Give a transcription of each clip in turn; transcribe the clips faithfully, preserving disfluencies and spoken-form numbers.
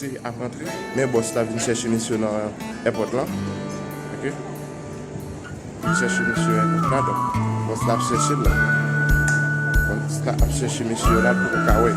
Ap rantre, men bòs la vin chèche misye nan èpòt lan. Ok. Vin chèche misye nan èpòt la, donk bòs la ap chèche l la. Bòs la ap chèche misye la pou l ka wè.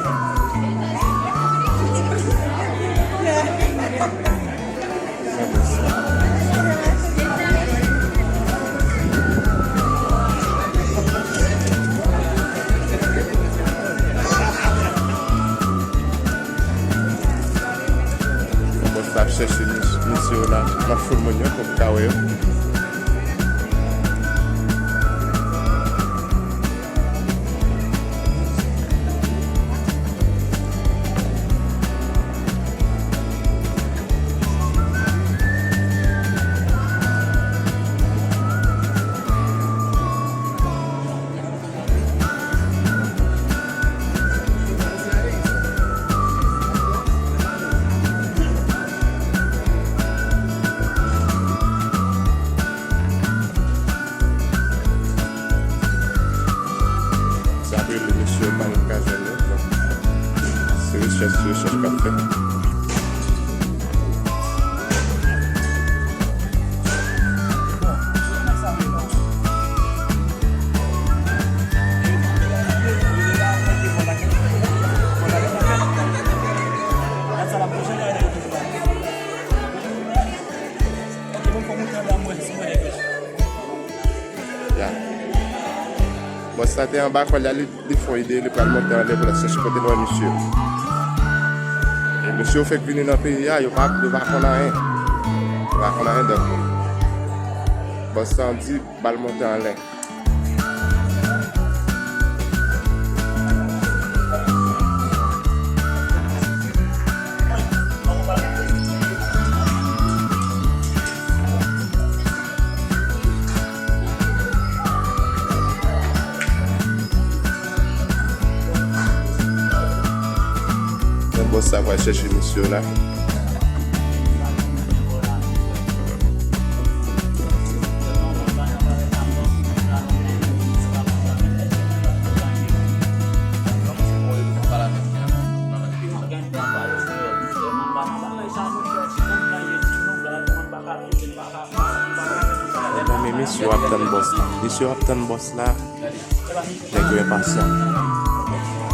Bòs la ap chèche mis-, misye yo la nan foul moun yo pou l ka wè yo. Sa ap rele mesye yo pa menm ka jwenn yo. Bon, se rechèch sou rechèch k ap fèt. Ya. Bòs la te anba kò l la, li, li fè yon ide, li pral monte anlè pou l al chèche kote l wè misye. E mesye yo fèk vini nan peyi a, yo pa, yo pa konn anyen. Yo pa konn anyen, donk bòs la di, ba l monte anlè. Men bòs la pral chèche misye la. Men mesye yo ap tann bòs la. Mesye yo ap tann bòs la. Nèg yo enpasyan.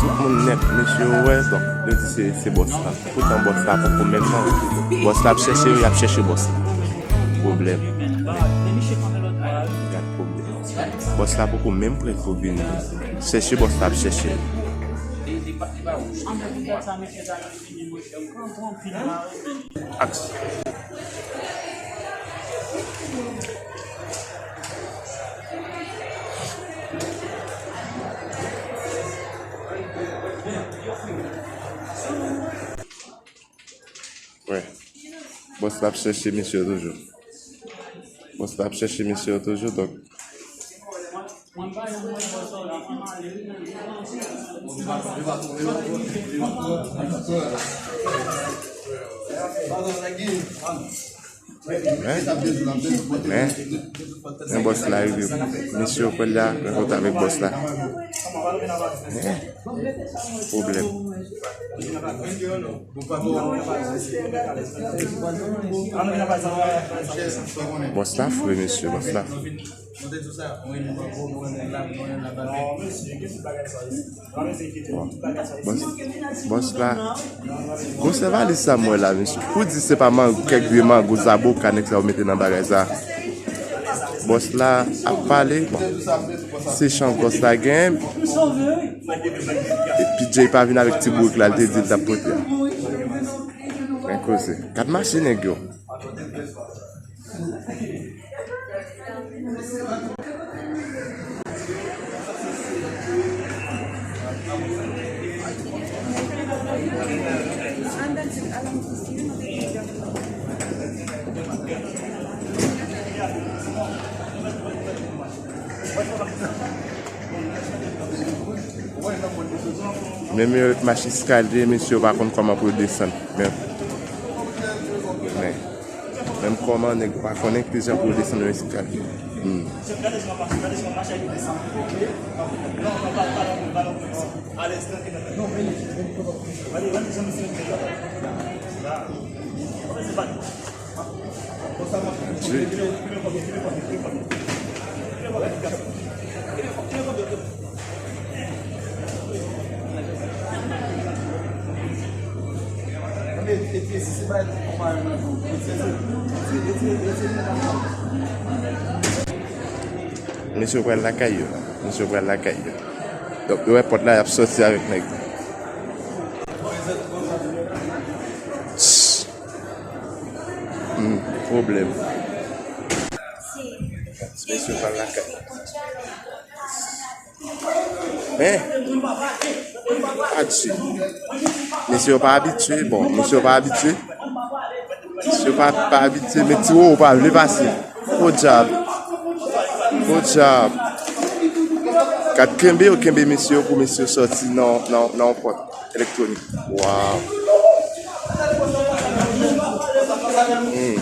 Tout moun nèt, mesye yo wè, bon, yo di se, se bòs la. Poutan bòs la poko menm nan. Bòs la ap chèche yo, y ap chèche bòs la. Pwoblèm. Gad pwoblèm. Bòs la poko menm prè pou vini. Chèche bòs la ap chèche. Aksyon. Wè. Bòs la ap chèche mesye yo toujou. Bòs la ap chèche mesye yo toujou, donk. Men, men, men bòs la rive. Mesye yo kwè l la rankontre avèk bòs la. Men, pwoblèm. Bòs la fre, mesye, bòs la fre. Bon, bòs, bòs la, gwo sèvalis sa m wè la, mesye. Pou di se pa mango, kèk vye mango zaboka nèg sa yo mete nan bagay sa. Bòs la ap pale, bon, se chans bòs la genyen. Epi Jay pa vin avèk ti bourik la, l te di l t ap pote a. Men koze. Gad mache nèg yo. Menm yo ret mache eskalye, mesye yo pa konn kòman pou yo desann. Men, men, menm kòman nèg yo pa konnen kijan pou yo desann yon eskalye. Hmm. Gade jan mache, gade jan mache, gade jan mache. Non, non, pa, pa, pa, pa, pa, pa. Alex, tranquille, tranquille. Non, vini, vini, vini. Gade, gade jan misye mete yo. Mesye yo pral lakay yo la. Mesye yo pral lakay yo. Donk, yo wè pòt la, y ap sòti avèk nèg. Hmm, pwoblèm. Mesye yo pral lakay. Men, adje. Mesye yo pa abitye, bon, mesye yo pa abitye. Mesye yo pa, pa abitye, men ti Wowo pa vle pase. Podyab. Podyab. Gad kenbe yo kenbe mesye yo pou mesye yo sòti nan, nan, nan yon pòt elektwonik. Waw. Hmm.